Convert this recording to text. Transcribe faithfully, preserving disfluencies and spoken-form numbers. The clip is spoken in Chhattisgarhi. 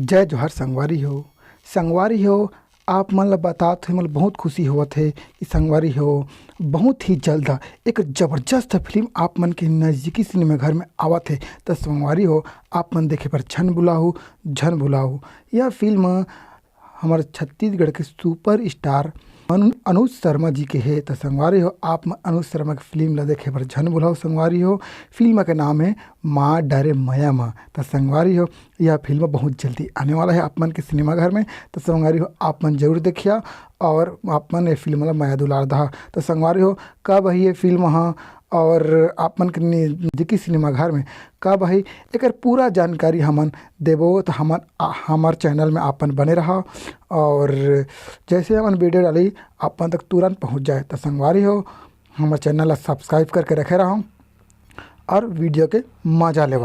जय जोहार संगवारी हो। संगवारी हो, आप मन ला बतात हुए मोला बहुत खुशी होवत हे कि संगवारी हो, बहुत ही जल्द एक जबरदस्त फिल्म आप मन के नजदीकी सिनेमाघर में आवत हे। त संगवारी हो, आप मन देखे बर झन भुलाहू, झन भुलाहू। यह फिल्म हमर छत्तीसगढ़ के सुपर स्टार अनु-, अनुज शर्मा जी के हे। त संगवारी हो, आप मन अनुज शर्मा के फिल्म ला देखे बर झन भुलाहू संगवारी हो। फिल्म के नाम हे माँ डरे मया मा। त संगवारी हो, यह फिल्म बहुत जल्दी आने वाला है आप मन के सिनेमाघर में। त संगवारी हो, आप मन जरूर देखिया और आप मन ये फिल्म ला मया दुलार दहा। त संगवारी हो, कब है ये फिल्म हा और आप मन के नजदीकी सिनेमाघर में कब है, एकर पूरा जानकारी हमन देबो। त हमन, आ, हमर चैनल में आप मन बने रहा और जैसे हमन वीडियो डाली, आप मन तक तुरंत पहुँच जाए। त संगवारी हो, हमर चैनल ला सब्सक्राइब करके रखे रहो और वीडियो के मजा लेवो।